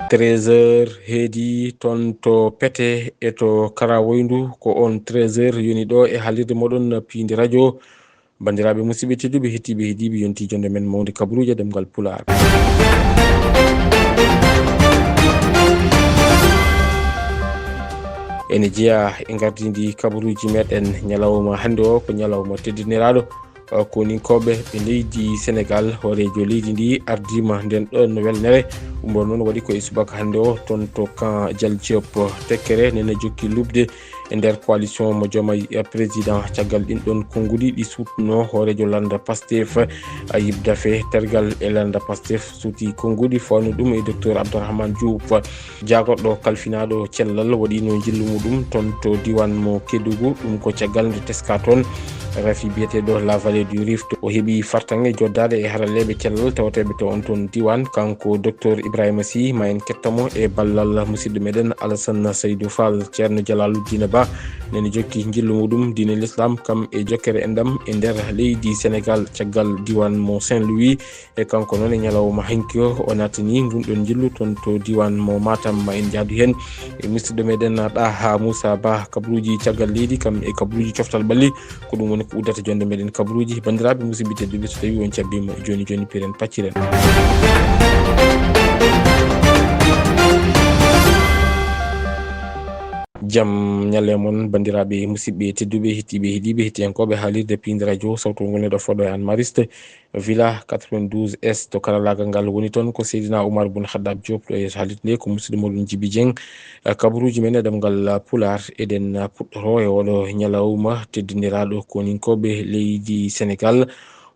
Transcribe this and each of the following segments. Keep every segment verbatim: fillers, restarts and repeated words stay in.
Treize heures heedi toon to Pete e to Karawoyndu, ko on treize heures yoni ɗo e haalirde moɗon piindi radio. Banndiraaɓe musidɓe tedduɓe, heɗtiiɓe, heɗiiɓe, yonti jonde men mawde kabaruuji e ɗemngal Pulaar. Ene jeyaa e ngardiindi kabaruuji meɗen ñalawma hannde o, ko ñalawma teddiniraaɗo. Koninkooɓe ɓe leydi Senegaal, hooreejo leydi ndi ardiima nden ɗon welnere. Ɗum ɗon noon waɗi ko e subaka hannde o toon to camp Dial Diop Tekkere, nene jokki luɓde e nder coalition mo Diomaye président. Caggal ɗin ɗon konnguɗi ɗi suutno hooreejo lannda Pastef, Ayib Daffé, tergal e lannda Pastef suuti konnguɗi, fawni ɗum e Docteur Abdourahmane Diouf. Jaagorɗo kalfinaaɗo cellal waɗiino njillu muɗum toon to diiwaan mo Kédougou, ɗum ko caggal nde teskaa toon rafi biyeteeɗo La Vallée du Rift. O heɓi fartaŋŋe joddaade e haralleeɓe cellal tawateeɓe to on toon diiwaan. Kanko Docteur Ibrahima Sy, ma en ketto mo e ballal musidɗo meɗen Alassane Saydou Fall. Ceerno Jalaluddina Ba nene jokki njillu muɗum diine l'islam, kam e jokkere enɗam e nder leydi Senegaal, caggal diiwaan mo Saint-Louis. E kanko noon e ñalawma hanki o, o naatani ngun ɗon njillu toon to diiwaan mo Matam. Ma en njaadu heen e musidɗo meɗen Ɗaha Moussa Ba, kabaruuji caggal leydi, kam e kabaruuji coftal ɓalli. Ko ɗum woni ko uddata jonde meɗen kabaruuji. Banndiraaɓe musidɓe tedduɓe, so tawii on cabbiima jooni jooni, piren pacciren. Jam ñalle mon, banndiraaɓe musidɓe tedduɓe, heɗtiiɓe, heɗiiɓe, heɗtiyankooɓe haalirde piindi radio sawtu ngol neɗɗo fooɗo e an mariste. Villa quatre-vingt-douze S to karalaagal ngal woni toon ko Seydina Oumar Boun Khaddab Diop, ɗo e yeeso haalirde nde ko musidɗo moɗon Djiby Dieng. Eh, kabaruuji men e ɗemngal Pulaar, eɗen puɗɗoro e oɗo ñalawma teddindiraaɗo koninkooɓe leydi Senegaal.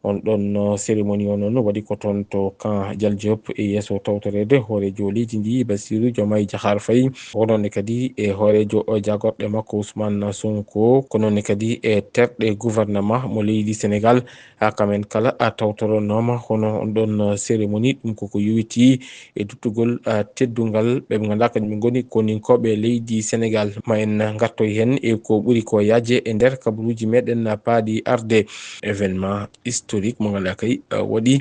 On ɗon, no, cérémonie o noon waɗi ko toon to camp Dial Diop e yeeso tawtoreede hooreejo leydi ndi Bassirou Diomaye Diakhar Faye, ko noon ne kadi e hooreejo, o, jaagorɗe makko Ousmane Sonko, ko noon ne kadi e terɗe gouvernement mo leydi Senegaal. Haa kam en kala a tawtoronooma hono on ɗon, uh, cérémonie, ɗum koko yowitii e duttugol, uh, teddungal ɓe ɓe ngannduɗaa kañum ngoni koninkooɓe leydi Senegaal. Ma en ngartoy heen e ko ɓuri ko yaajde e nder kabaruuji meɗen, uh, paaɗi arde. Événement historique mo ngannduɗaa kay, uh, waɗi,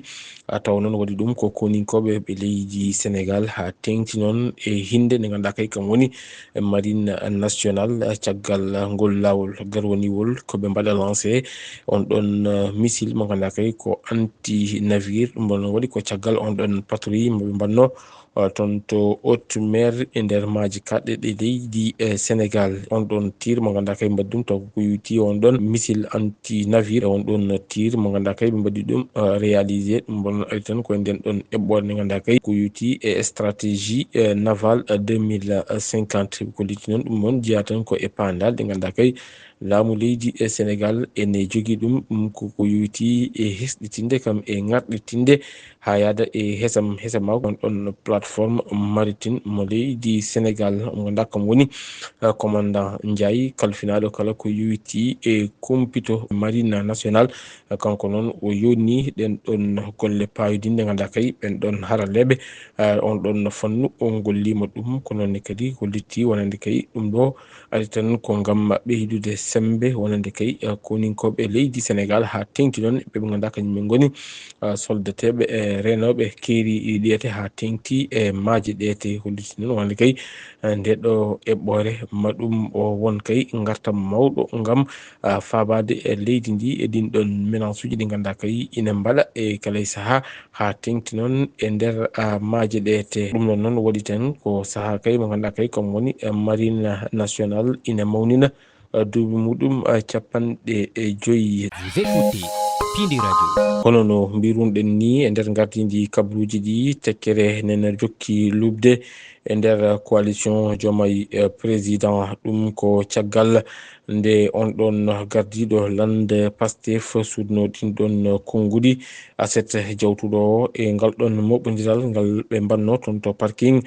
uh, taw noon waɗi ɗum ko koninkooɓe ɓe leydi Senegaal haa teeŋti noon e hinnde nde ngannduɗaa kay kam woni marine nationale, caggal ngol laawol garwaniwol ko ɓe mbaɗa lancé on ɗon, eh, missile mo ngannduɗaa kay ko anti navire. Ɗum ɗon waɗi ko caggal on ɗon patrouille mo ɓe mbaɗno, eh, toon to haute mer e nder maaje kaɗɗe ɗe leydi, eh, Senegaal. On ɗon tir mo ngannduɗaa kay mbaɗi ɗum taw ko yowiti on ɗon missile anti navire, on ɗon tir mo ngannduɗaa kay ɓe mbaɗi ɗum, eh, réalisé. Ɗum ɗon ari tan ko e nden ɗon eɓɓoore nde ngannduɗaa kay ko yowiti e stratégie, eh, navale, eh, deux mille cinquante. Ko litti noon ɗum noon jeyaa tan ko e paandal ɗe ngannduɗaa kay laamu leydi e Senegaal ene jogii ɗum, ɗum ko ko yowiti e hesɗitinde kam e ŋarɗitinde haa yaada e hesam, hesam makko on ɗon plateforme maritime mo leydi Senegaal. Mo ngannduɗaa kam woni, eh, commandant Ndiaye, kalfinaaɗo kala ko yowiti e kumpito marine nationale. Kanko noon o yoni ɗen ɗon golle paayodinɗe ngannduɗaa kay ɓen ɗon haralleeɓe, eh, on ɗon fannu o ngolliima ɗum. Ko noon ne kadi ko litti wonande kay ɗum ɗo ari tan ko ngam ɓeydude semmbe wonande kay, eh, koninkooɓe leydi Senegaal haa teeŋti noon ɓe ɓe ngannduɗaa kañum en ngoni, eh, soldateeɓe e reenooɓe keeri ɗiyete haa teeŋti e maaje ɗeete. Ko litti noon wonande kay, eh, nde ɗo eɓɓoore ma ɗum o won kay ngartam mawɗo ngam, ah, faabaade e leydi ndi e ɗin ɗon menace uji ɗi ngannduɗaa kay ina mbaɗa e kala e sahaa haa teeŋti noon e nder, ah, maaje ɗeete. Ɗum ɗon noon waɗi tan ko sahaa kay mo ngannduɗaa kay kam woni, eh, marine nationale ina mawnina, eh, duuɓi muɗum, eh, capanɗe joyi. Vous écoutez Pindi Radio. Kono no mbiruɗen ni e nder ngardiindi kabaruuji ɗi, tekkere nene jokki luɓde e nder coalition Diomaye, eh, président. Ɗum ko caggal nde on ɗon gardiiɗo lannda Pastef suuɗno ɗin ɗon konnguɗi aset jawtuɗo o e ngal ɗon moɓondiral ngal ɓe mbanno toon to parking,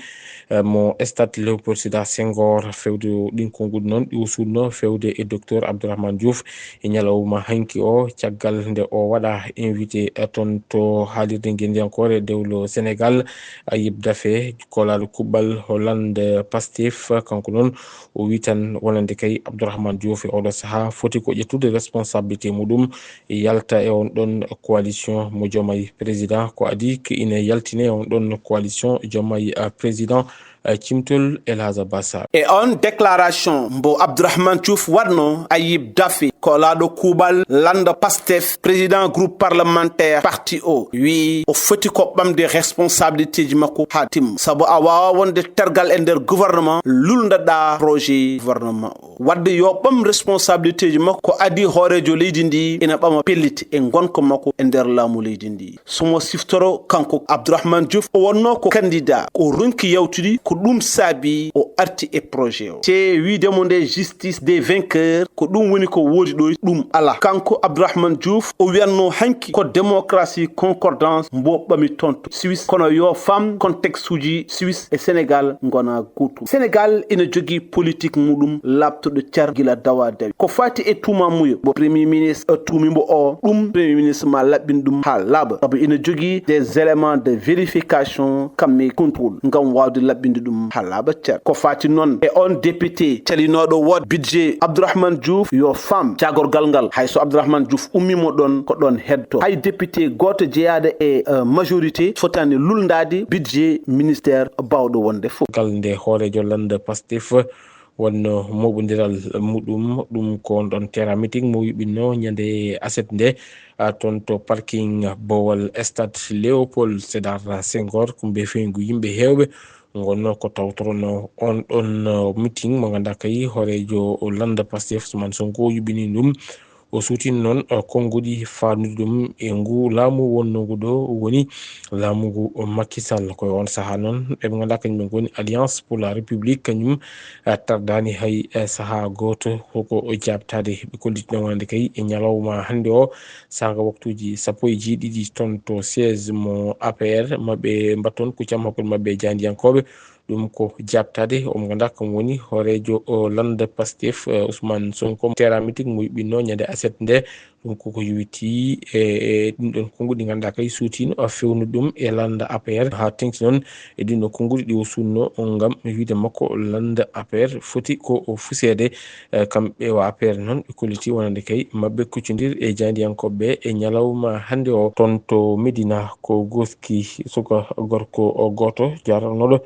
eh, mo stade Léopold Sédar Senghor. Fewde ɗin konnguɗi noon ɗi o suuɗno fewde e Docteur Abdourahmane Diouf e ñalawma hanki o, caggal nde o O waɗa invité, eh, toon to haalirde ngenndiyankoore dewlo Sénégal, Ayib Daffé, koolaaɗo kuuɓal Hollande Pastef, kanko noon o wii tan wonande kay Abdourahmane Diouf e oɗo sahaa foti ko ƴettude responsabilité muɗum, yalta e on ɗon coalition mo Diomaye président, ko adii ko ina yaltine e on ɗon coalition Diomaye, eh, président. Eh, cimtol El Hadj Abbas. E on déclaration mbo Abdourahmane Diouf waɗno, Ayib Daffé, koolaaɗo kuuɓal lannda Pastef, président groupe parlementaire parti o, wi o foti ko ɓamde responsabilité ji makko haa timma. Sabu a waawa wonde tergal e nder gouvernement, lulndaɗa projet gouvernement o. Wadde yo ɓam responsabilité ji makko, ko adii hooreejo leydi ndi ina ɓama pelliti e ngonka makko e nder laamu leydi ndi. Somo siftoro, kanko Abdourahmane Diouf, o wonno ko candidat, o ronki yawtude, ko ɗum saabi o arti e projet o. Te wiide mo nde justice des vainqueurs, ko ɗum woni ko woodi ɗo, ɗum alaa. Kanko Abdourahmane Diouf, o wiyanno hanki ko démocratie concordance mbo ɓami toon to Suisse, kono yo fam contexte uji Suisse e Sénégal ngona gootum. Sénégal ina jogii politique muɗum laaɓtuɗo cer gila dawa dawi. Ko fati e tuuma muyo mbo Premier ministre, eh, tuumi mbo o, ɗum Premier ministre ma laɓɓin ɗum haa laaɓa. Sabu ina jogii des éléments de vérification, comme e contrôle, ngam waawde laɓɓinde ɗum haa laaɓa cer. Ko fati noon e on député calinooɗo wood budget Abdourahmane Diouf, yo fam cagorgal ngal, hay so Abdourahmane Diouf ummiima ɗoon, ko ɗoon heddo. Hay député gooto jeyaaɗo e, eh, majorité fotaani lulndaade budget ministère baawɗo wonde fof. Gal nde hooreejo lannda Pastef wonno moɓondiral muɗum, ɗum ko on ɗon terrain meeting mo yuɓɓinno ñande aset nde, a, toon to parking bowal stade Léopold Sédar Senghor, kumbe feyngu yimɓe heewɓe ngonno ko tawtorono on ɗon, uh, meeting mo ngannduɗaa kay hooreejo lannda Pastef Ousmane Sonko yuɓɓini ɗum. O suutini noon, uh, konnguɗi faandude ɗum e ngu laamu wonnoogu ɗo woni laamu ngu Macky Sall. Ko e on sahaa noon, ɓe ɓe ngannduɗaa kañum en ngoni Alliance pour la République, kañum, uh, tardaani hay, uh, sahaa gooto, koko jaabtaade. Ɓe kollitino wonande kay e ñalawma hannde o, saanga waktuuji sappo e jeeɗiɗi toon to siège mo A P R, maɓɓe mbatton kuccam hakkunde maɓɓe e jaandiyankooɓe. Ɗum ko jaabtaade, omo ngannduɗaa kam woni hooreejo o lannda Pastef, eh, Ousmane Sonko, terrain meeting mo yuɓɓinno ñande aset nde. Ɗum koko yowitii e, e ɗum ɗon konnguɗi ngannduɗaa kay suutino, a, fewnude ɗum e lannda A P R. Haa teŋti noon e ɗin ɗon konnguɗi ɗi o suutno ngam wiide makko lannda A P R foti ko o fuseede. Eh, kamɓe wa A P R noon ɓe kolliti wonande kay maɓɓe kuccondir e jaandiyankooɓe e ñalawma hannde o. Toon to Médina ko gooski suka gorko o gooto jaranooɗo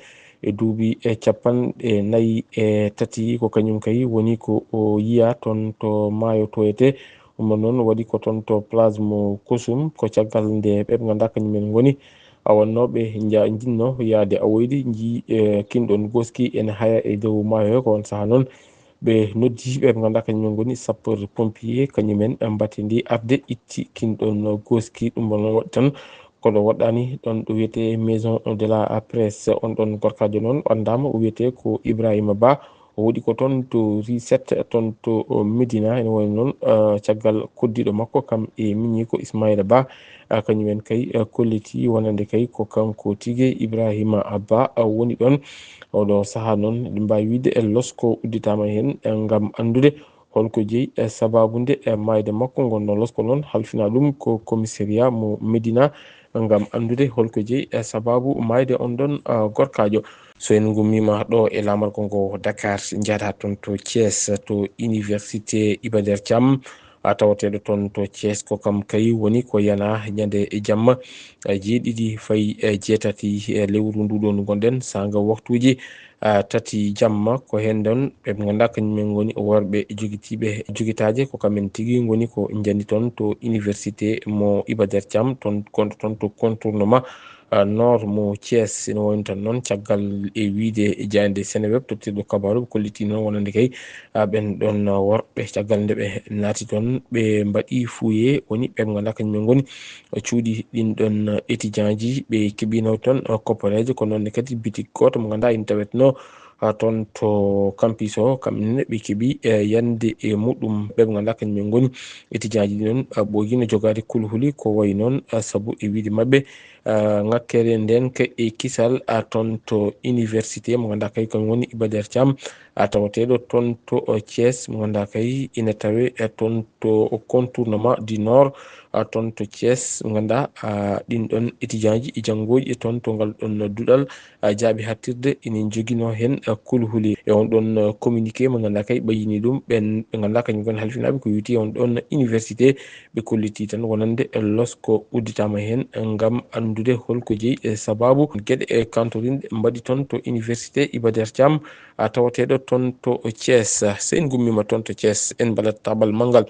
e duuɓi e capanɗe nayi e tati, ko kañum kay woni ko o yiya toon to maayo toyete. Ɗum noon waɗi ko toon to place mo Kosum, ko caggal nde ɓe ɓe ngannduɗaa kañum en ngoni awannooɓe nja-, njinno yaade awoyde, nji, eh, kinɗon gooski ene haya e dow maayo he. Ko on sahaa noon ɓe noddi ɓe ɓe ngannduɗaa kañum en ngoni sapeur pompier, kañum en mbatindi arde itti kinɗon gooski. Ɗum noon waɗi tan ko ɗo woɗɗaani ɗon ɗo wiyetee Maison de la Presse. On ɗon gorkaajo noon anndaama, o wiyetee ko Ibrahima Ba. O woɗi ko toon to Rue sept, toon to, o, Médina. Ene woni noon, eh, caggal koddiiɗo makko kam e miñiiko Ismaila Ba, eh, kañum en kay, eh, kolliti wonande kay ko kanko tigi Ibrahima Ba, eh, woni ɗoon. Oɗo sahaa noon, eɗen mbaawi wiyde, eh, losko udditaama heen, eh, ngam anndude holko jeyi, eh, sabaabu nde, eh, maayde makko. Ngon noon losko noon halfina ɗum ko commissariat mo Médina ngam anndude holko jeyi, eh, sabaabu maayde on ɗon, ah, gorkaajo. So en ngummiima ɗo e laamargo ngo Dakar, njahataa toon to Thiès, to Université Iba Der Thiam, a, tawateeɗo toon to Thiès, ko kam kay woni ko yana ñande e jamma, a, jeeɗiɗi fayi, e, jeetati, e, lewru ndu ɗo ndu ngonɗen, saanga waktuuji, a, tati jamma. Ko heen ɗon ɓe ngannduɗaa kañum en ngoni worɓe jogitiiɓe jogitaaje, ko kamen tigi ngoni ko njani toon to Université mo Iba Der Thiam, toon, kon-, toon to contournement, ah, nord mo Thiès. Ene woni tan noon, caggal e wiyde e jaaynde Seneweb, tottirɗo kabaaru, ɓe kolliti noon wonande kay, ah, ɓeen ɗoon worɓe, caggal nde ɓe naati toon, ɓe mbaɗi fouillé, woni ɓe ngannduɗaa kañum en ngoni cuuɗi ɗin ɗoon étudiant ji, ɓe keɓino toon, ah, koppareeje, ko noon ne kadi bitik gooto mo ngannduɗaa ina tawetnoo, ah, toon to campus o, kam ne ɓe keɓi, eh, yande e muɗum, ɓe ɓe ngannduɗaa kañum en ngoni étudiant ji ɗin ɗoon, ah, ɓooyi no jogaade kulhuli, ko wayi noon, ah, sabu e wiyde maɓɓe, ah, ŋakkere nden ka e kisal, ah, toon to université mo ngannduɗaa kay kañum woni Iba Der Thiam, ah, tawateeɗo toon to, oh, Thiès, mo ngannduɗaa kay ina tawee, eh, toon to contournement du nord, ah, toon to Thiès, mo ngannduɗaa, ah, ɗin ɗon étudiantji e janngooji e toon to ngal ɗon duɗal, ah, jaaɓi haaɗtirde ina njoginoo heen, ah, kulhuli. E on ɗon, ah, communiqué mo ngannduɗaa kay ɓayyini ɗum ɓeen ɓe ngannduɗaa kañum ngoni halfinaaɓe ko yowitii e on ɗon université, ɓe kollitii tan wonande losko udditaama heen ngam anndude holko jeyi e sabaabu geɗe e kantorinɗe mbaɗi toon to université Iba Der Thiam, a tawateeɗo toon to Thiès. So en ngummiima toon to Thiès, en mbaɗat tabal manngal,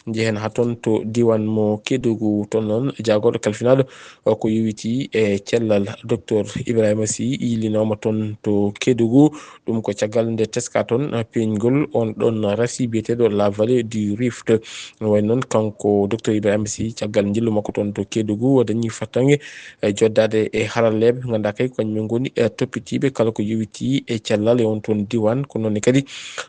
njehen haa toon to diiwaan mo Kédougou. Toon noon, jaagorɗo kalfinaaɗo, o ko yowitii e cellal, Docteur Ibrahima Sy, yillinooma toon to Kédougou. Ɗum ko caggal nde teskaa toon peeñgol on ɗon rasi biyeteeɗo La Vallée du Rift. No wayi noon, kanko Docteur Ibrahima Sy, caggal njillu makko toon to Kédougou, o dañii fartaŋŋe e joddaade e haralleeɓe, ngannduɗaa kay ko kañum en ngoni, e, toppitiiɓe kala ko yowitii e cellal e on toon diiwaan. Ko noon ne kadi,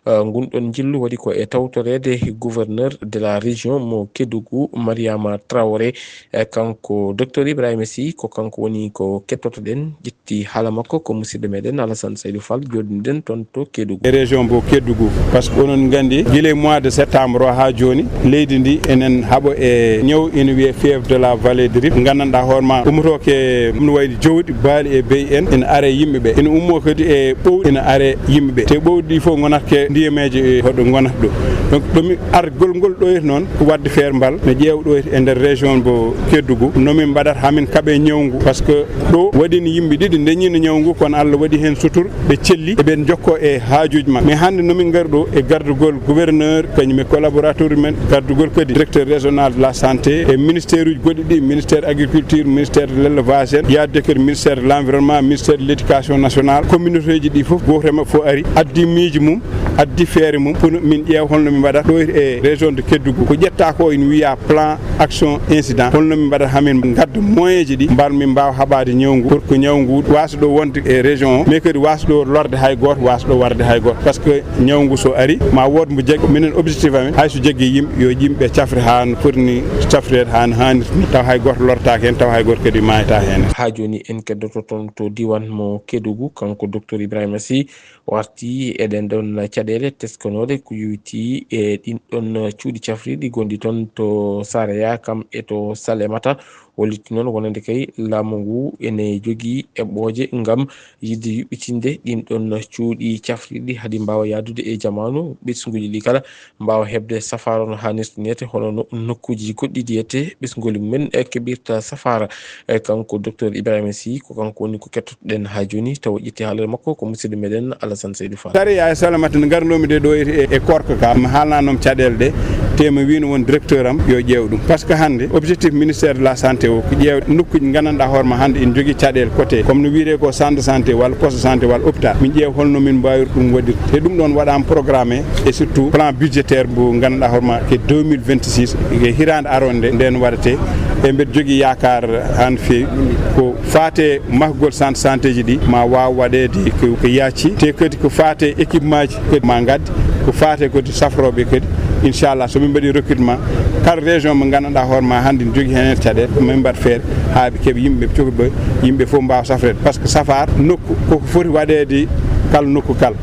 e, ngun ɗon njillu waɗi ko e tawtoreede gouverneur de la région mo Kédougou, Mariama Traoré. E, kanko Docteur Ibrahima Sy, ko kanko woni ko kettotoɗen, ƴetti haala makko ko musidɗo meɗen Alassane Saydou Fall, jooɗiɗen toon to Kédougou. E région mbo Kédougou, parce que onon nganndi, gila e mois de septembre o haa jooni, leydi ndi enen haɓo e ñaw ina wiyee fièvre de la vallée du Rift. Nganndanɗaa hoore ma, ummotoo ke no wayde jowɗi, baali e beyi en, ina are yimɓe ɓe. Ina ummoo kadi e ɓowɗi, ina are yimɓe ɓe. Te ɓowɗi ɗi fof ngonata ke ndiyameeje, e hoɗo ngonata ɗo. Donc, ɗo mi argol ngol ɗo e noon, ko waɗde feere mbal, mi ƴeewa ɗo e nder région mbo Kédougou, no min mbaɗata haa min kaɓe ñaw ngu, parce que ɗo waɗi no yimɓe ɗiɗi ndeñiino ñaw ngu, kono Allah waɗi heen sutur, ɓe celli, eɓe njokkoo e haajuuji maɓɓe. Mais hannde no min ngari ɗo e gardugol gouverneur, kañum e collaborateur men, gardugol kadi directeur régional de la santé, e ministère uji goɗɗi ɗi, ministère agriculture, ministère de l'élevage en, yaade kadi ministère de l'environnement, ministère de l'éducation nationale, communauté ji ɗi fof, gooto e maɓɓe fof ari, addi miiji mum, addi feere mum, pour min ƴeewa holno min mbaɗata ɗo e région de Kédougou. Ko ƴetta ko ina wiya plan action incident. Holno min mbaɗata haa min ngadda moyen ji ɗi, mbar min mbaawa haɓaade ñaw ngu, pour que ñaw ngu waasa ɗo wonde e région o, mais kadi waasa ɗo lorde hay gooto, waasa ɗo warde hay gooto. Parce que ñaw ngu so ari, ma wood mbo jaggi. Minen objectif amen, hay so jaggi yimɓe, yo yimɓe cafre haa no foti ni cafreede, haa no haanirta ni, taw hay gooto lortaaki heen, taw hay gooto kadi maayata heen. Haa jooni en keddoto toon to diiwaan mo Kédougou, kanko Docteur Ibrahima Sy, warti eɗen ɗon caɗeele teskanooɗe ko yowitii e ɗin ɗon cuuɗi cafrirɗi gonɗi toon to Saraya, kam e to Salémata. Hollitii noon wonande kay laamu ngu ene jogii eɓɓooje ngam yiɗde yuɓɓitinde ɗin ɗon cuuɗi cafrirɗi, haɗi mbaawa yahdude e jamaanu, ɓesnguuji ɗi kala mbaawa heɓde safaara no haanirta ni, hono no nokkuuji goɗɗi ɗi ete ɓesnguuji mumen e keɓirta safaara. E kanko Docteur Ibrahima Sy, ko kanko woni ko kettotoɗen haa jooni, tawa ƴetti haalere makko ko musidɗo meɗen Alassane Seydou Fall. Saraya e Salémata nde ngarnoomi de ɗo e, e Korka ka, mi haalnanoo caɗeele ɗe, te mi wiino won directeur am yo ƴeew ɗum. Parce que hannde, objectif ministère de la santé o ko ƴeew nokkuuji nganndanɗaa hoore ma hannde ene jogii caɗeele côté, comme no wiyetee ko centre de santé walla poste de santé walla hôpital. Min ƴeew holno min mbaawir ɗum waɗirde. Te ɗum ɗoon waɗaama programmé, et surtout plan budgétaire mbo nganndanɗaa hoore ma ke deux mille vingt-six, e hitaande aroore nde, nden waɗetee. E mbeɗa jogii yaakaar haa no feewi ko faati e mahgol centre santé ji ɗi ma waaw waɗeede ko, ko yaaccii. Te kadi ko faati e équipement ji kadi ma ngadde, ko faati e kadi safrooɓe kadi. Inchallah, so min mbaɗii recrutement, kala région mo nganndanɗaa hoore ma hannde ne jogii heen caɗeele, min mbaɗa feere haa ɓe keɓa yimɓe ɓe cohli ɗo, yimɓe fof mbaawa safreede. Parce que safaara nokku koko foti waɗeede kala nokku kala.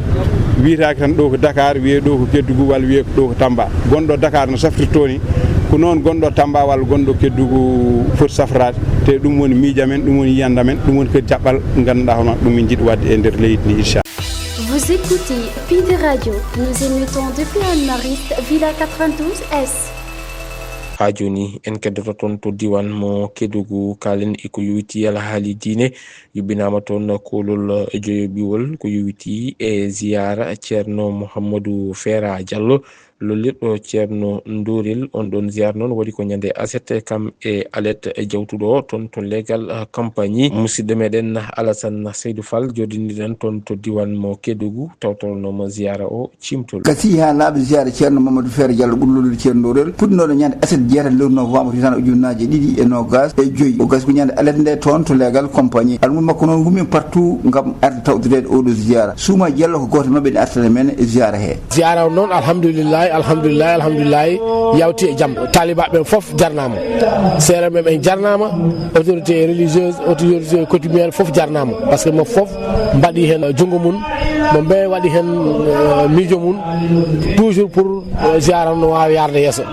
Wiyetaake tan ɗo ko Dakar, wiyee ɗo ko Kédougou, walla wiyee ɗo ko Tamba. Gonɗo Dakar no safrirtoo ni, ko noon gonɗo Tamba walla gonɗo Kédougou foti safraade. Te ɗum woni miijo amen, ɗum woni yiyannde amen, ɗum woni kadi jaɓɓal nganndanɗaa hono ɗum min njiɗi waɗde e nder leydi ndi, inchallah. Vous écoutez Pide Radio. Nous émettons depuis Anne-Marie, Villa quatre-vingt-douze S. Haa jooni, en keddoto toon to diiwaan mo Kédougou, kaalen e ko yowitii alhaali diine. Yuɓɓinaama toon koolol joyoɓiwol ko yowitii e ziyaara Ceerno Mouhamadou Fera Diallo, lollirɗo Ceerno Ndorel. On ɗoon ziyaara noon waɗi ko ñande aset, kam e alet jawtuɗo o toon to leegal, ah, Kampanyi. Musidɗo meɗen Alassane Seydou Fall, jooɗiniɗen toon to diiwaan mo Kédougou, tawtoronoomo ziyaara o. Cimtol. Gasi haa laaɓi ziyaara Ceerno Mamadou Feere Diallo ɓurɗo lollude Ceerno Ndorel, fuɗɗinooɗo ñande aset jeetati lewru novembre hitaande ujunnaaje ɗiɗi e noogas e joy. O gasi ko ñande alet nde toon to leegal Kampanyi. Almud makko noon wummi partout ngam arde tawtoreede oɗo ziyaara. Suuma Diallo ko gooto e maɓɓe ene artana men e ziyaara he. Ziyaara on noon, alhamdulillah. Alhamdulillahi, alhamdulillahi, yawti e jam. Taaliba ɓen fof jarnama. Seere men ɓen jarnama. Autorité religieuse, autorité coutumière fof jarnama. Parce que mo fof mbaɗi hen junngo mum, mo mbe waɗi hen, eh, miijo mum, toujours pour, eh, ziara no wawi yarde yeeso.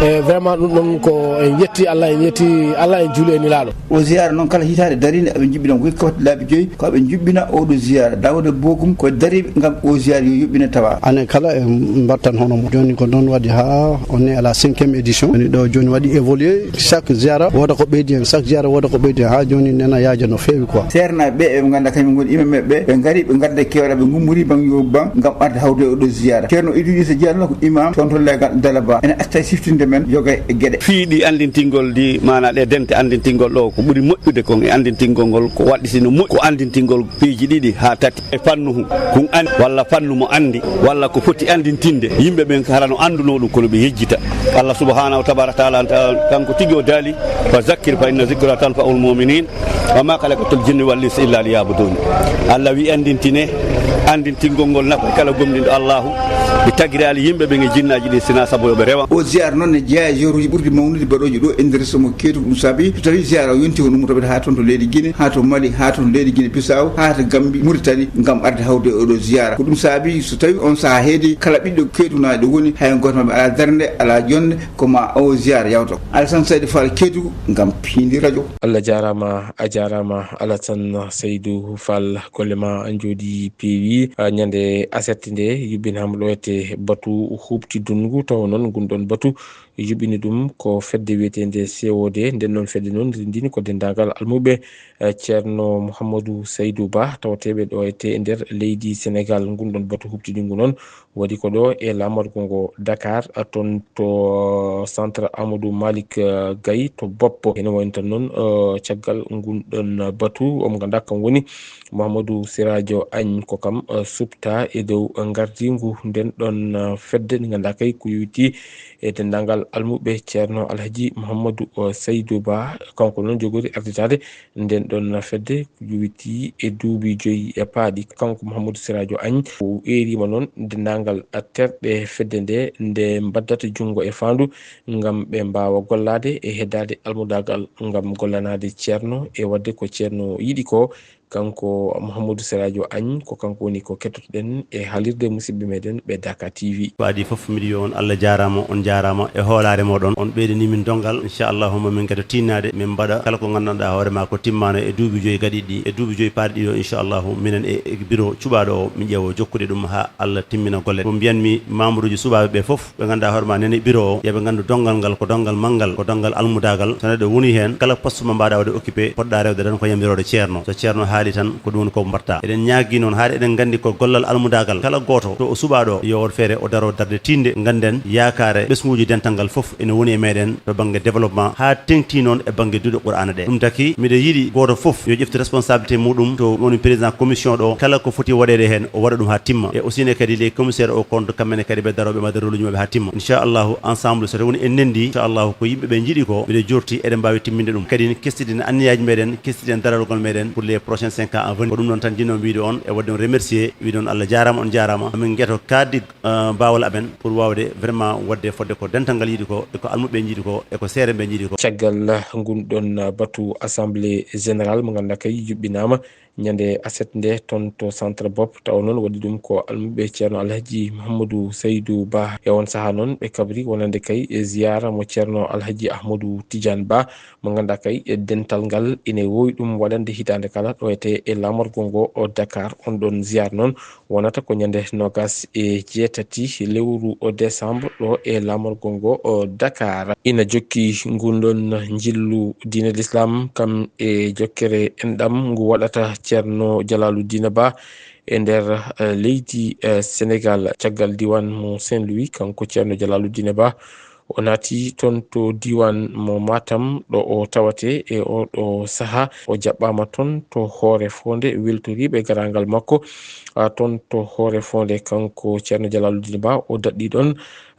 E vraiment ɗum ɗon ko en yetti Allah, en yetti Allah, en juuli e Nelaɗo. O ziara noon kala hitaande darinde aɓe njuɓɓina ko kooti laabi joyi ko aɓe njuɓɓina oɗo ziara. Daawuda Bokum ko dariiɓe ngam o ziara yo yuɓɓine tawa. Anen kala e mbattan hono mo. Jooni ko noon waɗi haa on est à la cinquième édition. Woni ɗo jooni waɗi évolué. Chaque ziara wooda ko ɓeydi hen, chaque ziara wooda ko ɓeydi hen. Haa jooni nena yaaja no feewi quoi. Seernaaɓe ɓe, ɓe ngannduɗaa kañum ngoni imam ɓe, ɓe ngari, ɓe ngadda keewal, ɓe ngummori bang yo bang ngam arde hawde e oɗo ziara. Ceerno Idrissa Diallo ko imam toon to Leegal Dalaba. Ene acca siftinde men yoga e geɗe. Fii ɗi anndintingol ɗi, maanaa ɗe dente anndintingol ɗo, ko ɓuri moƴƴude kon e anndintingol ngol, ko waɗɗitino moƴƴi, ko anndintingol piiji ɗiɗi haa tati. E fannuhu, kun an-, walla fannu mo anndi, walla ko foti anndintinde yimɓe ɓen, hara no anndunoo ɗum, kono ɓe yejjita. Allah subhanahu wa tabaraka taala, kanko tigi o daali, "Fa zakkir fa inna zikra tanfa'ul mu'minin, wa ma khalaqtul jinni wal insa illa liya'budun." Allah wi, "Anndintine, anndintingol ngol nafa kala gomɗinɗo Allahu." Ɓe tagiraali yimɓe ɓen e jinnaaji ɗin, sinaa sabu yo ɓe rewa. O ziar noon ne jeyaa e ziaruuji ɓurɗi mawnude baɗooji ɗo e nder somo keetu. Ɗum saabi so tawi ziara o yonti, on ummoto ɓe haa toon to leydi Guinée, haa to Mali, haa toon to leydi Guinée Bissau, haa to Gambie, Mauritanie, ngam arde hawde e oɗo ziara. Ko ɗum saabi so tawi on sahaa heedi, kala ɓiɗɗo keetunaaɗo woni, hay gooto maɓɓe alaa darnde, alaa jonnde, ko ma o ziara yawto. Alassane Seydi Fall Keetu ngam Piindi Radio. Allah jaaraama, a jaaraama Alassane Seydi Fall, golle ma njooɗi peewi. Ah, ñande aset nde yuɓɓinaama ɗo ete batu huuɓtidunngu, tawa noon ngun ɗon batu yuɓɓini ɗum ko fedde wiyeteende C O D. Nden noon fedde noon rinndini ko denndaangal almuɓe, eh, Ceerno Mouhamadou Saydou Ba, tawateeɓe ɗo ete e nder leydi Senegal. Ngun ɗon batu huuɓtidinngu noon waɗi ko ɗo e laamorgo ngo Dakar, toon to centre Amadou Malick, eh, Gaye to Boppo. Ene wayi tan noon, eh, caggal ngun ɗon batu, omo nganndaa kam woni Mouhamadou Siradio Agne, ko kam, eh, suɓta e dow ngardiingu nden ɗon, eh, fedde nde nganndaa kay ko yowiti e denndaangal almuɓe Ceerno Alhaji Mouhamadou, eh, Saydou Ba. Kanko noon jogori arditaade nden ɗon fedde ko yowiti e duuɓi joyi e paaɗi. Kanko Mouhamadou Siradio Agne o eeriima noon denndaangal terɗe fedde nde, nde mbaddata junngo e faandu ngam ɓe mbaawa gollaade e heddaade almudaagal ngam gollanaade Ceerno e waɗde ko Ceerno yiɗi ko. Kanko Mouhamadou Siradio Agne, ko kanko woni ko kettotoɗen e haalirde musidɓe meɗen ɓe Dakar T V. Ko adii fof, miɗo wiya on Allah jaaraama, on jaaraama e hoolaare mooɗon. On ɓeydanii min donngal. Inchallahu, ma min ngado tinnaade, min mbaɗa kala ko nganndanɗaa hoore maa ko timmaano e duuɓi joyi gaɗiiɗi ɗi, e duuɓi joyi paaɗi ɗi ɗo, inchallahu, minen e, e bureau cuɓaaɗo o, min ƴeewa jokkude ɗum haa Allah timmina golle. Ko mbiyanmi membreuji suɓaaɓe ɓe fof, ɓe ngannduɗaa hoore maa nene bureau o, yo ɓe nganndu donngal ngal ko donngal manngal, ko donngal almudaagal. So neɗɗo woni heen, kala poste mo mbaɗa waɗde occupé, poɗɗa rewde tan ko yamiroode ceerno. So ceerno haali tan, ko ɗum woni ko mbaɗta. Eɗen ñaagii noon, haade eɗen nganndi ko gollal almudaagal, kala gooto to o suɓaaɗo, yo waɗ feere o daro darnde tiiɗnde. Ngannden yaakaare ɓesnguuji dental ngal fof ene woni e meɗen to bannge développement, haa teŋti noon e bannge duɗe Qur'aana ɗe. Ɗum taki, miɗo yiɗi gooto fof yo ƴeftu responsabilité muɗum, to woni président commission ɗo, kala ko foti waɗeede heen, o waɗa ɗum haa timma. E aussi ne kadi les commissaires au compte, kamɓe ne kadi ɓe daroo, ɓe mbaɗa rôle uji maɓɓe haa timma. Inchallahu, ensemble, so tawii en ndenndi, inchallahu, ko yimɓe ɓe njiɗi ko, miɗo jorti eɗen mbaawi timminde ɗum. Kadi en kestidin anniyaaji meɗen, kestidin daragol meɗen pour les prochains cinq ans à venir. Ko ɗum ɗon tan jiɗnoo mbiɗo on e waɗde on remercier, wiɗon Allah jaaraama, on jaaraama. Min ngeto kaaddi, eh, baawal amen pour waawde vraiment waɗde fodde ko dental ngal yiɗi ko, e ko almuɓe njiɗi ko, e ko seere ɓe njiɗi ko. Caggal ngun ɗon batu assemblée générale mo ngannduɗaa kay yuɓɓinaama ñande aset nde toon to centre Bopp, tawa noon waɗi ɗum ko almuɓe Ceerno Alhaji Mouhamadou Saydou Ba. E on sahaa noon ɓe kabri wonande kay e ziyaara mo Ceerno Alhaji Ahmadou Tidiane Ba, mo ngannduɗaa kay e dental ngal ine woowi ɗum waɗande hitaande kala ɗo ete e laamorgo ngo o Dakar. On ɗon ziyaara noon wonata ko ñande noogas e jeetati lewru o décembre ɗo e laamorgo ngo o Dakar. Ina jokki ngun ɗon njillu diine l'islam kam e jokkere enɗam ngu waɗata Ceerno Jalaaludiina Ba e nder, eh, leydi, eh, Senegal. Caggal diiwaan mo Saint-Louis, kanko Ceerno Jalaaludiina Ba, o naati toon to diiwaan mo Matam, ɗo o tawate e oɗo sahaa. O jaɓɓaama toon to Hoore Foonde, weltoriiɓe garaangal makko, ah, toon to Hoore Foonde. Kanko Ceerno Jalaaludiina Ba, o daɗɗi ɗon,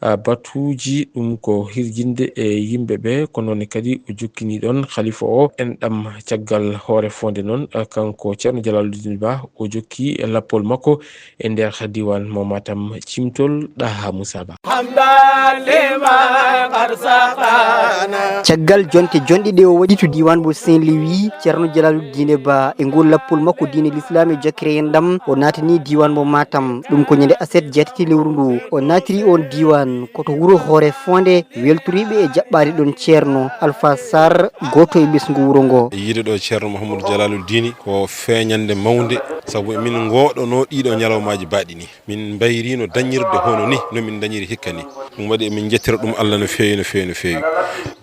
ah, batuuji, ɗum ko hirjinde e yimɓe ɓe, ko noon kadi o jokkini ɗoon khalifa o enɗam. Caggal hoore foonde noon, ah, kanko Ceerno Jalaaluddin Ba, o jokki lappol makko e nder diiwaan mo Matam, Cimtol, Ɗaha Moussa Ba. Hamdan liman qad saqana. Caggal jonte jonɗe ɗe o waɗi to diiwaan mo Saint-Louis, Ceerno Jalaaluddin Ba, e ngol lappol makko diine Lislaam e jokkere enɗam, o naatani diiwaan mo Matam. Ɗum ko ñande aset jeetati lewru ndu. O naatiri oon diiwaan ko to wuro Hoore Foonde, weltoriiɓe e jaɓɓaade ɗoon Ceerno Alfa Sarr, gooto e ɓesngu wuro ngo. Yiide ɗo Ceerno Mouhamadou Jalaaluddin ko feeñannde mawnde, sabu emin ngooɗonoo ɗiiɗoo ñalawmaaji baaɗi nii. Min mbayriino dañirde hono nii no min dañiri hikka nii. Ɗum waɗi emin njettira ɗum Allah no feewi, no feewi, no feewi.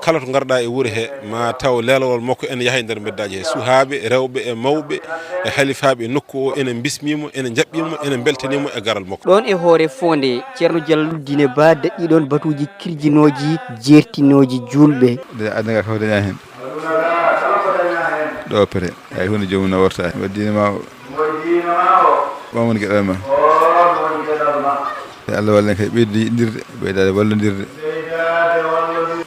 Kala to ngarɗaa e wuro he, ma taw leelowol makko ene yaha e nder mbeddaaji he. Suhaaɓe, rewɓe e mawɓe, e halifaaɓe nokku o ene mbismii mo, ene njaɓɓii mo, ene mbeltanii mo e garal makko. Ɗoon e Hoore Foonde, Ceerno Jalaaluddin Ba daɗɗii ɗoon batuuji kirjinooji, jeertinooji juulɓe. Nde aduna ka fof dañaa heen. Ɗo pere, hay huunde joomum na worta heen. Waɗdiino ma o. Ɓam woni geɗal ma. Yo Allah wallen kay ɓeydude yiɗndirde, ɓeydaade wallondirde.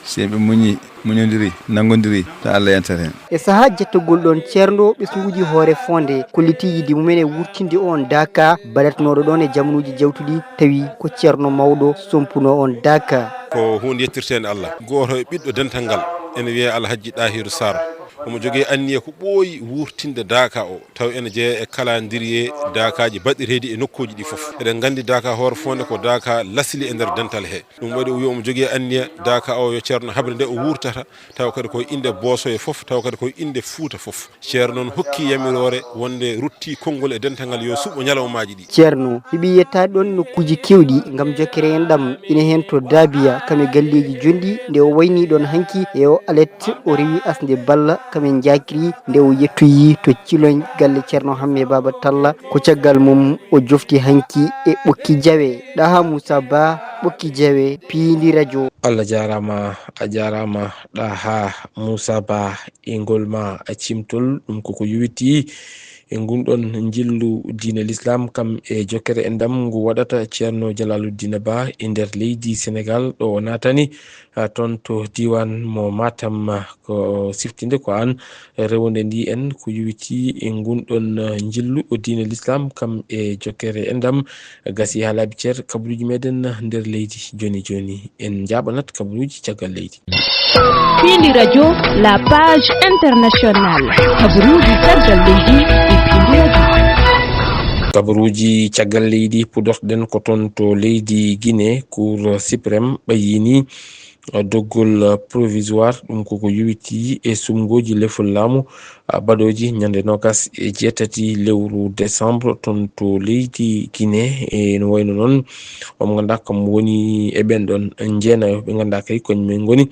Si en ɓe muñi, muñondiri, nanngondiri, tan Allah yantat heen. E sahaa jettagol ɗoon Ceerno, ɓesnguuji Hoore Foonde kolliti yiɗde mumen e wurtinde oon daaka baɗatnooɗo ɗoon e jamanuuji jawtuɗi, tawi ko Ceerno mawɗo sompunoo oon daaka. Ko huunde yettirteende Allah. Gooto e ɓiɗɗo dental ngal ene wiyee Alhajji Ɗahiru Sarr. Omo jogii anniya ko ɓooyi wuurtinde daaka o, taw ene jeyaa e kalandiriye daakaaji baɗireeɗi e nokkuuji ɗi fof. Eɗen nganndi daaka Hoore Foonde ko daaka lasli e nder dental he. Ɗum waɗi o wi omo jogii anniya daaka o yo Ceerno haɓre nde o wuurtata, taw kadi koye innde Boosoye fof, taw kadi koye innde Fuuta fof. Ceerno noon hokki yamiroore wonde ruttii konngol e dental ngal yo suɓo ñalawmaaji ɗi. Ceerno heɓi yettaade ɗoon nokkuuji keewɗi ngam jokkere enɗam, ina heen to Daabiya, kam e galleeji jonɗi, nde o waynii ɗoon hanki e o alet, o rewi asnde balla, kam en njaakiri, nde o yettoyii to Ciloñ, galle Ceerno Hammee Baaba Talla. Ko caggal mum o jofti hanki e Ɓokki Jawe. Ɗaha Moussa Ba, Ɓokki Jawe, Piindi Rajo. Allah jaaraama, a jaaraama, Ɗaha Moussa Ba, e ngol ma cimtol, ɗum koko yowitii e ngun ɗon njillu diine Lislaam, kam e jokkere enɗam ngu waɗata Ceerno Jalaaluddin Ba e nder leydi Senegaal, ɗo o naatani, ah, toon to diiwaan mo Matam. Ko siftinde ko aan rewonde ndi en ko yowitii e ngun ɗon, ah, njillu diine Lislaam, kam e jokkere enɗam. Gasi haa laaɓi cer, kabaruuji meɗen nder leydi jooni jooni. En njaaɓanat kabaruuji caggal leydi. Piindi Rajo, la page internationale. Kabaruuji caggal leydi e Piindi Rajo. Kabaruuji caggal leydi, puɗorɗen ko toon to leydi Guinée. Cour suprême ɓayyini doggol provisoire, ɗum koko yowitii e sumngooji lefol laamu, ah, baɗooji ñande noogas e jeetati lewru décembre toon to leydi Guinée. E no wayno noon, omo nganndaa kam woni e ɓeen ɗoon jeenayo ɓe nganndaa kay ko kañum en ngoni,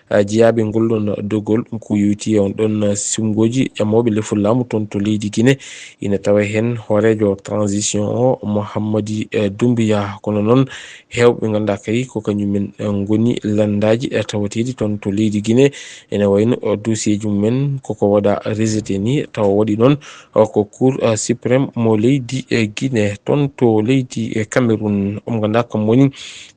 ah, jeyaaɓe ngol ɗoon doggol, ɗum ko yowitii e oon ɗoon sumngooji ƴamooɓe lefol laamu toon to leydi Guinée. Ina tawa heen hooreejo transition o, Mohammadi, eh, Doumbouya. Kono noon, heewɓe nganndaa kay ko kañum en, eh, ngoni lanndaaji, eh, tawateeɗi toon to leydi Guinée. Ene wayno, eh, dossier ji mumen koko waɗa rejeté ni, tawa waɗi noon, eh, ko Cour, eh, suprême mo leydi, eh, Guinée. Toon to leydi, eh, Cameroun, omo nganndaa kam woni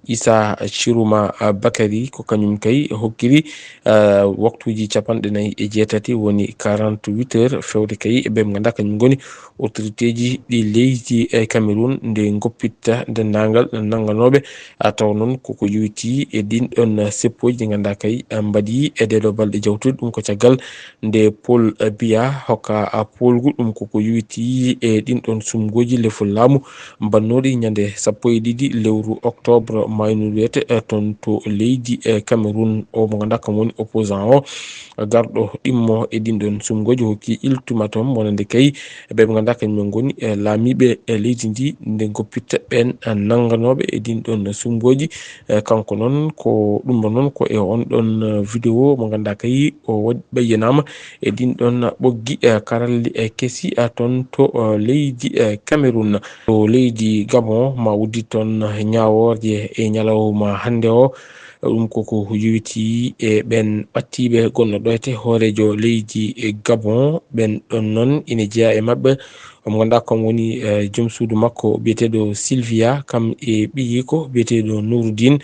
Issa Chiruma, eh, Bakary, ko kañum kay hokkiri, eh, waktuuji capanɗe nayi e jeetati, woni quarante-huit heures, feewde kay e ɓe nganndaa kañum ngoni autorité ji ɗi leydi e Cameroun nde ngoppitta denndaangal nannganooɓe, a taw noon koko yowitii e ɗin ɗon seppooji ɗi nganndaa kay mbaɗi e ɗee ɗoo balɗe jawtuɗe. Ɗum ko caggal nde Paul Biya hokka poolgu, ɗum koko yowitii e ɗin ɗon sumngooji lefol laamu mbannooɗi ñande sappo e ɗiɗi lewru octobre, maaynu wiyete, eh, toon to leydi, eh, Cameroun. O mo nganndaa kam woni opposant o, garɗo ɗimmo e ɗin ɗon sumngooji, hokki ultimatum wonande kay ɓe ɓe nganndaa kañum en ngoni, eh, laamiiɓe, eh, leydi ndi nde ngoppitta ɓeen, eh, nannganooɓe e ɗin ɗon sumngooji. Eh, kanko noon ko ɗum ɗo noon ko e on ɗon, eh, vidéo mo nganndaa kay o waɗi ɓayyanaama e ɗin ɗon ɓoggi, eh, karalli, eh, kesi, eh, toon to, eh, leydi, eh, Cameroun. To leydi Gabon, ma uddit toon ñaawoorje e ñalawma hannde o. Ɗum koko yowitii e ɓeen ɓattiiɓe gonno ɗo ete hooreejo leydi e Gabon. Ɓeen ɗon noon ina jeyaa e maɓɓe Mo ngannduɗaa kam woni, eh, joom suudu makko biyeteeɗo Sylvia, kam e ɓiyiiko biyeteeɗo Nouroudine.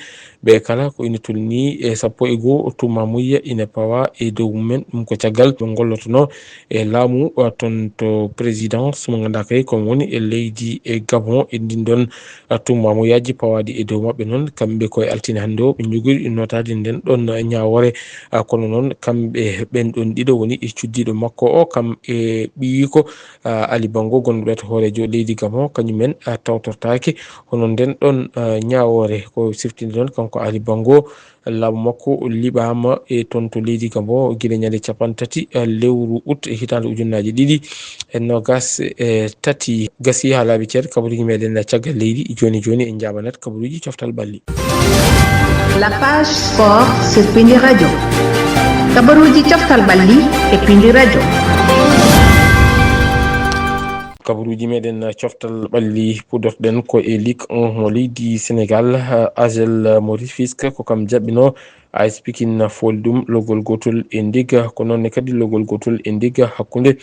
Ɓe kala ko ina tolnii e sappo e goo tummamuyya ina pawa e dow mumen. Ɗum ko caggal ɓe ngollotonoo e laamu, eh, toon to présidence mo ngannduɗaa kay ko woni e leydi e Gabon e ndin ɗoon, eh, tummamuyyaji pawaaɗi e dow maɓɓe noon. Kamɓe koye altine hannde o ɓe njogori notaade nden ɗoon ñaawoore. Ah, kono noon kamɓe ɓen ɗoon ɗiɗo woni e cuddiiɗo makko o, kam e ɓiyiiko, ah, Ali Bongo, gonɗo ɓe to hooreejo leydi Gabon, kañumen, ah, tawtortaake. Hono nden ɗon, ah, ñaawoore ko siftinde ɗon kanko Ali Bongo, laamu makko liɓaama e toon to leydi Gabon gila ñande capanɗe tati, ah, lewru ut e hitaande ujunnaaji ɗiɗi e noogas e tati. Gasi haa laaɓi ceer kabaruuji meɗen caggal leydi. Jooni jooni en njaabanat kabaruuji coftal ɓalli. La page sport sur Pindi Radio. Kabaruuji coftal ɓalli e Pindi Radio. Kabaruuji meɗen coftal ɓalli puɗɗorɗen ko e Ligue un mo leydi Sénégal, eh, A S L mo Rufisque ko kam jaɓɓino A S Pikine fooli ɗum logol gootol e ndigga, ko noon ne kadi logol gootol e ndigga hakkunde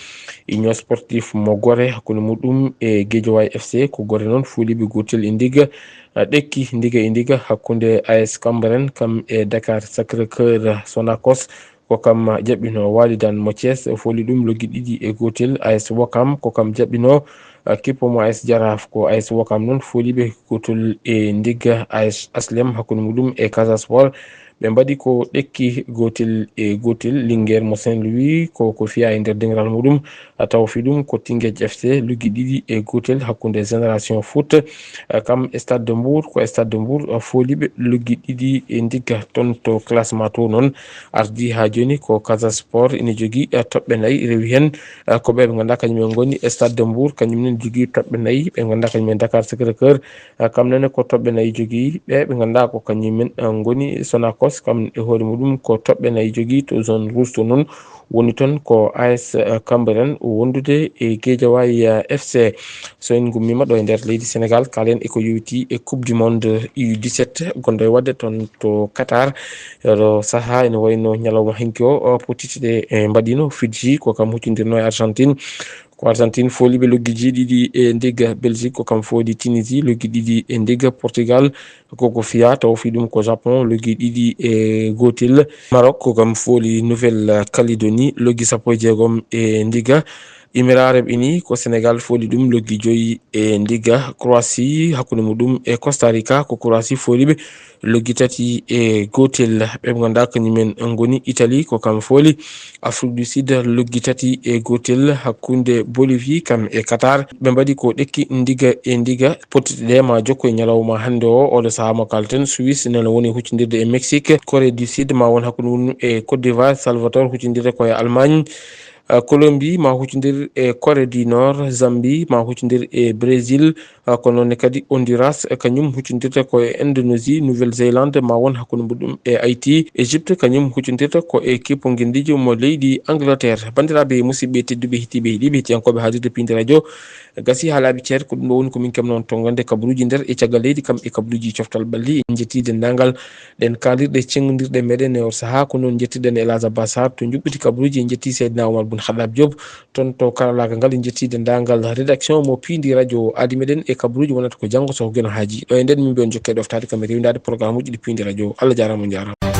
Union Sportif mo Gore, hakkunde muɗum e Guédiawaye F C, ko Gore noon fooliɓe gootol e ndigga, eh, ɗekki ndigga e ndigga hakkunde A S Cambérène kam e Dakar Sacré-Cœur Sonacos. Ko kam jaɓɓino Walidan mo Thiès, fooli ɗum loggi ɗiɗi e gootel. A S Ouakam ko kam jaɓɓino, uh, kippo mo A S Jaraaf. Ko A S Ouakam noon fooliɓe gootol e ndigga A S Aslem hakkunde muɗum e Casa Sport. Ɓe mbaɗi ko ɗekki gootel e gootel. Linguère mo Saint-Louis ko, ko fiya e nder dengal muɗum. A tawa fi ɗum ko Teungueth F C loggi ɗiɗi e gootel hakkunde Génération Foot, eh, kam e Stade de Mbour, ko e Stade de Mbour, eh, fooliɓe loggi ɗiɗi e ndigga toon to classement to noon. Ardi haa jooni ko Casa Sport ina jogii, eh, toɓɓe nayi, rewi heen, eh, ko ɓe ɓe ngannduɗaa kañum en ngoni e Stade de Mbour, kañum en jogii toɓɓe nayi, ɓe ngannduɗaa kañum en Dakar Sacré-Cœur, eh, kam nene ko toɓɓe nayi jogii, ɓe ɓe ngannduɗaa ko kañum en, eh, ngoni Sonacos, kam e hoore muɗum ko toɓɓe nayi jogii to zone rouge to noon. Woni toon ko A S, eh, Cambérène wondude e Guédiawaye, eh, F C. So en ngummiima ɗo e nder leydi Sénégal, kaalen e ko yowiti e Coupe du Monde U dix-sept gonɗo e waɗde toon to Qatar. E oɗo sahaa ene wayno ñalawma hanki o, o pottitte ɗe, eh, mbaɗiino Fidji, ko kam huccondirno e Argentine. Ko Argentine fooliɓe loggi jeeɗiɗi e ndigga. Belgique ko kam fooli Tunisie loggi ɗiɗi e ndigga. Portugal ko ko fiya taw fi ɗum ko Japon loggi ɗiɗi e gootel. Maroc ko kam fooli Nouvelle Calédonie loggi sappo e jeegom e ndigga. Émirats Arabes Unis ko Sénégal fooli ɗum loggi joyi e ndigga. Croatie hakkunde muɗum e Costa Rica ko Croatie fooliɓe loggi tati e gootel. Ɓe ngannduɗaa kañumen ngoni Italie ko kam fooli Afrique du Sud loggi tati e gootel hakkunde Bolivie kam e Qatar. Ɓe mbaɗi ko ɗekki ndigga e ndigga. Pottitte ɗe ma jokko e ñalawma hannde o, oɗo sahaa mo kalten. Suisse nana woni huccondirde e Mexique. Corée du Sud ma won hakkunde mum e Côte d'Ivoire. Salvador huccondirde ko e Allemagne. Uh, Colombie ma huccondir e Corée du Nord. Zambie ma huccondir e Brésil. Uh, ko noon ne kadi Honduras, uh, kañum huccondirta ko e Indonésie. Nouvelle-Zélande ma won hakkunde muɗum e Haïti. Égypte kañum huccondirta ko e kippo ngenndiijo mo leydi Angleterre. Banndiraaɓe musidɓe tedduɓe, heɗiiɓe, heɗiiɓe, heɗiyankooɓe haalirde Pindi Radio, gasi haa laaɓi ceer, ko ɗum ɗo woni ko min keɓnoo on tonngande kabaruuji nder e caggal leydi kam e kabaruuji coftal ɓalli. En njettii denndaangal ɗen kaalirɗe cenngondirɗe meɗen e oo sahaa. Ko noon njettirɗen El Hadj Abbas Sarr to njuɓɓiti kabaruuji. En njettii Seydina Oumar Boun Khattab Diop toon to karallaagal ngal. En njettii denndaangal rédaction mo Pindi Radio. Aadi meɗen e kabaruuji wonata ko janngo so ko Geno haaji. Ɗo e nden min mbiya on jokkee ɗoftaade kam e rewindaade programme uji ɗi Pindi Radio. Allah jaaraama, on njaaraama.